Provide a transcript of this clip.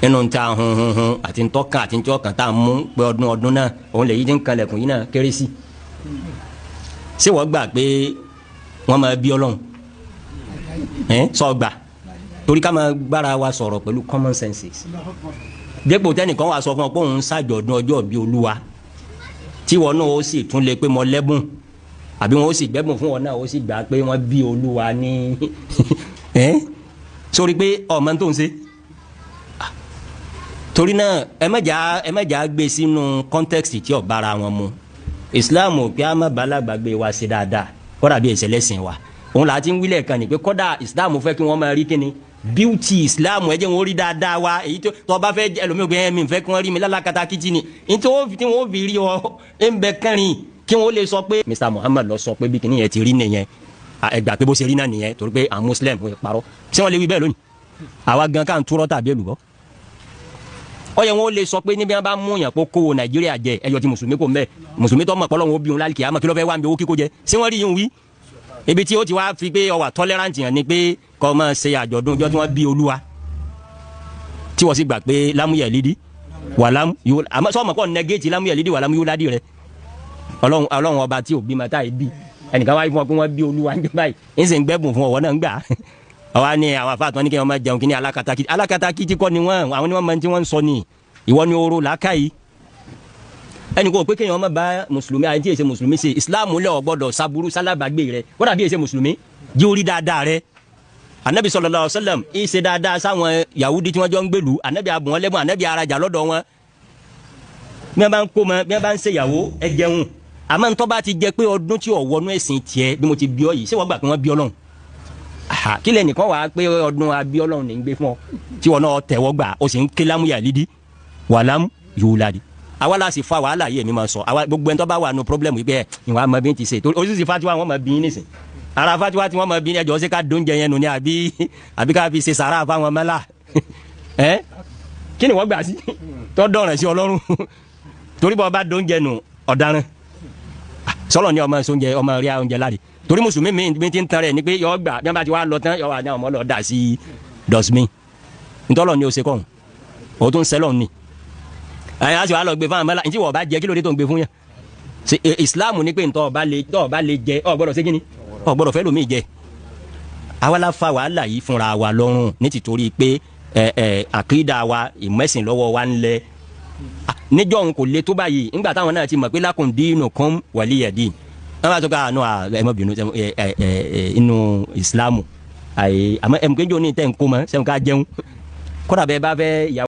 Inú ta hunhunhun àti ntọ́ka àti ntọ́ka tá a mú pé ọdún ọdún náà òun lè yí ti ń kalẹ̀kùn yìí náà kérésì. Ṣé wọ́n gbà pé wọ́n máa bí Ọlọ́run? Ẹ̀ sọ gbà torí ká máa gbára wa sọ̀rọ̀ pẹ̀lú common senses. Dépò tẹ́nìkan wà sọ fún ọ pé òun ń ṣàjọ̀dún ọjọ́ bí Olúwa, tí wọn náà ó sì tún lè pé mọ lẹ́bùn, àbí wọn ó sì gbẹ́bùn fún wọn náà, ó sì gbà pé wọ́n bí Olúwa ní ẹ́ sórí pé ọmọ tó ń ṣe. Torí náà ẹ má jà gbé sínú context tí ò bára wọn mu. Islam ò pé a má balagbàgbé wa ṣe dáadáa, kódà bí ẹsẹ̀ lẹ́sìn wa òun là á ti ń wílẹ̀ kan ní pé kódà Islam fẹ́ kí wọ́n máa rí kíni beauty Islam, ẹ jẹ́ wọn rí dáadáa wa. Èyí tó bá fẹ́ ẹlòmíì gbé mi fẹ́ kí wọ́n rí mi lálákàtà kìtì ni nítorí tí wọ́n fi rí ọ ń bẹ kẹrin kí wọ́n lè sọ pé Mr Muhammad lọ sọ pé bí kìnìyẹn yẹn ti rí nìyẹn. Ẹ gbà pé bó ṣe rí náà nìyẹn, torí pé àwọn Muslim wọ́n parọ́. Ṣé wọ́n lè wí bẹ́ẹ̀ lónìí? Àwa gan ká ń túrọ́ tàbí èlùbọ́. Ó yẹ wọn lè sọ pé níbi wọn bá mú yàn kó kówó Nàìjíríà jẹ, ẹyọ ti mùsùlùmí kò mẹ mùsùlùmí tó mọ̀ pọ́lọ́wọ́n ó bí wọn lálẹ́ kìá mọ̀ kí ló fẹ́ wá ń bí owó kíkó jẹ. Ṣé wọ́n rí yín wí? Ibi tí ó ti wá fi pé ó wà tolerant yẹn ni pé kó máa ṣe àjọ̀dún ọjọ́ tí wọ́n bí Olúwa, tí wọ́n sì gbà pé lámúyẹ̀ lídìí wàlámù yóò, àmọ́ sọ́mọ̀ kọ́ negate lámúyẹ̀ lídìí wàlámù yóò ládìí rẹ. Ọlọ́run, Ọlọ́run ọba tí ò bí mata yìí bí ẹnìkan wáyé fún ọ pé wọ́n bí Olúwa ń jẹ báyìí, ń sì ń gbẹ́bùn fún ọwọ́ náà ń gbà. Àwa ni àwọn afáàtàn ní kí wọ́n máa jẹun kí ní alákatakítí. Alákatakítí kọ́ ni wọ́n, àwọn ni wọ́n máa ń tí wọ́n ń sọ ni ìwọ ni oró làákàyè. Ẹnì kò pé kéèyàn má bá mùsùlùmí àti tí èsè mùsùlùmí ṣe. Ìsìláàmù lẹ ò gbọ́dọ̀ sábúrú sálábàgbé rẹ, kódà bí èsè mùsùlùmí jí orí dáadáa rẹ. Anabi sallallahu alaihi wasallam ìṣe dáadáa sáwọn Yahudi tí wọ́n jọ ń gbèlú. Anabi abùn wọn lẹ́bùn, anabi arajà lọ́dọ̀ wọn. Bí wọ́n bá ń kó mọ, bí wọ́n bá ń ṣe ìyàwó, ẹ jẹun. Àmọ́ ntọ́ bá ti jẹ pé ọdún tí ò wọnú ẹ̀sìn tiẹ̀, bí mo ti bí ọ yìí, ṣé wọ́n gbà pé wọ́n bí Ọlọ́run? Kí lẹ nìkan wàá pé ọdún abí Ọlọ́run ní gbé fún ọ tí wọn náà tẹ̀wọ́ gbà, ó sì ń ké lámúyà lídí wàlámù yóò ládì. Àwa la sì fa wàhálà yìí. Èmi máa sọ, àwa gbogbo ẹni tó bá wà nù problem yìí pé ẹ ìwà máa bí ti ṣe, torí oṣù sì fatiwa wọn máa bí yín nísìn. Ara fatiwa tí wọn máa bí yín, ẹjọ́ ṣé ká dóúnjẹ yẹn nù ní àbí ká fi ṣe sàrà fáwọn mọ́lá ẹ? Kí ni wọ́n gbà sí tó dọ̀rẹ̀ sí Ọlọ́run? Torí bọ́ bá dóúnjẹ nù, ọ̀daràn sọlọ ní ọmọ sóúnjẹ, ọmọ rí oúnjẹ láre. Torí mùsùlùmí mi ti ń tan rẹ̀ ni pé yọ gbà bí wọ́n bá ti wá lọ tán, yọ wà ní àwọn ọmọ lọ dà sí dustbin. Ntọ́lọ̀ ni o ṣe kọ́ o tún sẹ́lọ̀ ni ẹ̀ á sì wá lọ gbé fún àwọn mọ́lá. Ntí wọ́n bá jẹ, kí ló dé tó ń gbé fún yẹn? Ìsìláàmù ni pé ntọ́ ọba lè, tọ́ ọba lè jẹ, ọ gbọ́dọ̀ ṣe kíni, ọ gbọ́dọ̀ fẹ́ lómi jẹ. Àwa la fa wàhálà yìí fúnra wa lọ́rùn ní tìtorí pé ẹ ẹ àkídà wa, ìmẹ̀sìn lọ́wọ́ wa ń lẹ níjọ́ òun kò le tó báyìí. Ńgbà táwọn náà ti mọ̀ pé lakum dinukum waliya din, wọ́n bá tó ká àánú ẹ má bínú ẹ ẹ ẹ inú ìsìlámù àyè. Àmọ́ ẹ̀ mú kéjọ́ ní tẹ̀ ń kó mọ́ sẹ́wọ̀n ká jẹun, kódà bẹ́ẹ̀ bá fẹ́ yà.